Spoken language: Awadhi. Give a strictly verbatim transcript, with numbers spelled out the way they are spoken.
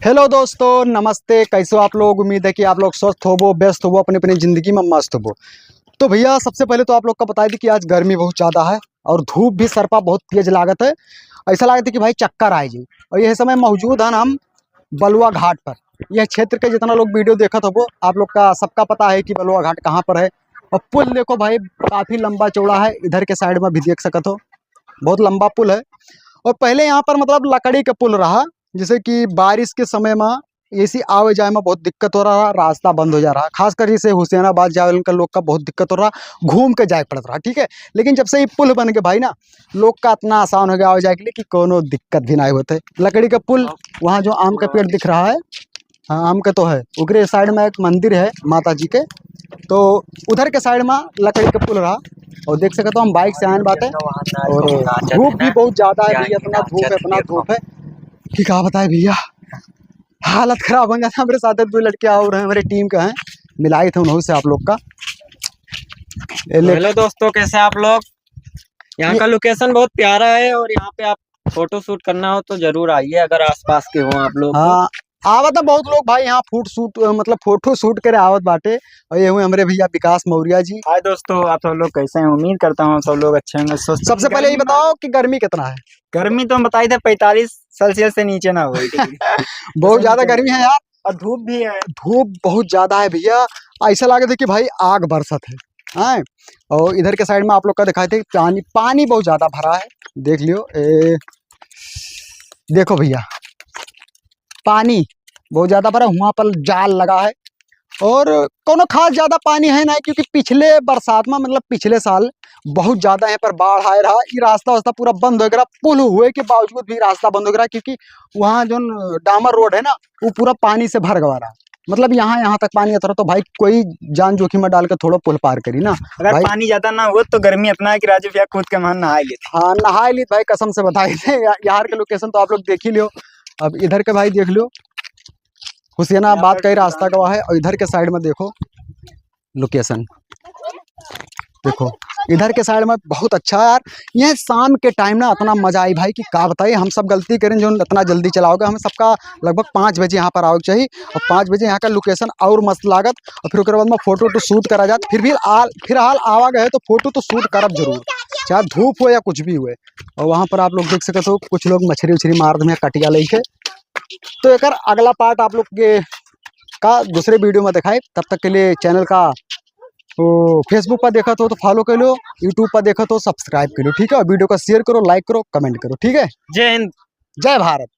हेलो दोस्तों, नमस्ते। कैसे हो आप लोग? उम्मीद है कि आप लोग स्वस्थ होबो, व्यस्त होबो, अपनी अपनी जिंदगी में मस्त होबो। तो भैया, सबसे पहले तो आप लोग का बता दी कि आज गर्मी बहुत ज़्यादा है और धूप भी सरपा बहुत तेज लागत है। ऐसा लागत है कि भाई चक्कर आए जी। और यह समय मौजूद हन हम बलुआ घाट पर। यह क्षेत्र के जितना लोग वीडियो देखत होबो, आप लोग का सबका पता है कि बलुआ घाट कहाँ पर है। और पुल देखो भाई, काफ़ी लंबा चौड़ा है, इधर के साइड में भी देख सकत हो, बहुत लंबा पुल है। और पहले यहाँ पर मतलब लकड़ी का पुल रहा, जैसे कि बारिश के समय में ऐसी आवे जाए में बहुत दिक्कत हो रहा, रास्ता बंद हो जा रहा, खासकर जैसे हुसैनाबाद जावे वाला लोग का बहुत दिक्कत हो रहा, घूम के जाए पड़त रहा, ठीक है। लेकिन जब से ये पुल बन के भाई ना, लोग का इतना आसान हो गया आवे जाए के लिए कि कोनो दिक्कत भी नहीं होते। लकड़ी का पुल, वहाँ जो आम का पेड़ दिख रहा है, हाँ, आम का तो है, ओकरे साइड में एक मंदिर है माता जी के, तो उधर के साइड में लकड़ी का पुल रहा। और देख सकते हो, हम बाइक से आए बाटे, और धूप भी बहुत ज़्यादा है भैया, इतना धूप है, इतना धूप है कि का बताए भैया, हालत खराब हो जाता। हमारे साथ दो लड़के और हैं, हमारे टीम का है, मिलाई थे उन्होंने से आप लोग का। ये ले- हेलो दोस्तों, कैसे आप लोग? यहाँ ये का लोकेशन बहुत प्यारा है और यहाँ पे आप फोटो शूट करना हो तो जरूर आइए, अगर आसपास के हो आप लोग तो। हाँ, आवत है बहुत लोग भाई यहाँ फुट शूट, अ, मतलब फोटो शूट करे आवत बाटे। और ये हुए हमारे भैया विकास मौर्य जी। हाय दोस्तों, आप सब लोग कैसे हैं? उम्मीद करता हूँ आप सब लोग अच्छे होंगे, स्वस्थ। सबसे पहले ये बताओ कि गर्मी कितना है? गर्मी तो हम बताई थे पैंतालीस सेल्सियस से नीचे ना हो। बहुत ज़्यादा गर्मी है यार। और धूप भी है। धूप बहुत ज़्यादा है भैया, ऐसा लागत है कि भाई आग बरसत है, हैं? और इधर के साइड में आप लोग का दिखाई दे पानी, पानी बहुत ज़्यादा भरा है, देख लियो। ए, देखो भैया, पानी बहुत ज़्यादा भरा, वहाँ पर जाल लगा है और कोनो खास ज़्यादा पानी है ना, क्योंकि पिछले बरसात में, मतलब पिछले साल बहुत ज़्यादा यहाँ पर बाढ़ आए रहा, ये रास्ता वास्ता पूरा बंद हो गया, पुल हुए के बावजूद भी रास्ता बंद हो गया, क्योंकि वहाँ जो डामर रोड है ना, वो पूरा पानी से भर गवा रहा। मतलब यहाँ, यहाँ तक पानी आता रहा, तो भाई कोई जान जोखिम में डाल के थोड़ा पुल पार करी ना। अगर भाई पानी ज्यादा ना हो तो गर्मी इतना है कि राजू भैया खुद के मन नहाए लेते। हाँ, नहाए ली भाई, कसम से बताए थे। या-, यार के लोकेशन तो आप लोग देख ही लियो। अब इधर के भाई देख लियो, हुसैनाबाद का ही रास्ता गवा है और इधर के साइड में देखो लोकेशन। देखो, इधर के साइड में बहुत अच्छा है यार। ये शाम के टाइम ना इतना मजा आई भाई कि का बताइए, हम सब गलती करें जो इतना जल्दी चलाओगे। हम सबका लगभग पाँच बजे यहाँ पर आओ चाहिए और पाँच बजे यहाँ का लोकेशन और मस्त लागत। और फिर ओकरे बाद में फोटो वोटो शूट करा जात। फिर भी आल, फिलहाल आवा गए तो फोटो तो शूट करब जरूर, चाहे धूप हो या कुछ भी हुए। और वहाँ पर आप लोग देख सकते हो कुछ लोग मछली उछली मार दे कटिया लेके। तो एकर अगला पार्ट आप लोग के का दूसरे वीडियो में दिखाए। तब तक के लिए चैनल का तो Facebook पर देखत हो तो फॉलो कर लो, YouTube पर देखत हो सब्सक्राइब कर लो, ठीक है। वीडियो का शेयर करो, लाइक करो, कमेंट करो, ठीक है। जय हिंद। जय भारत।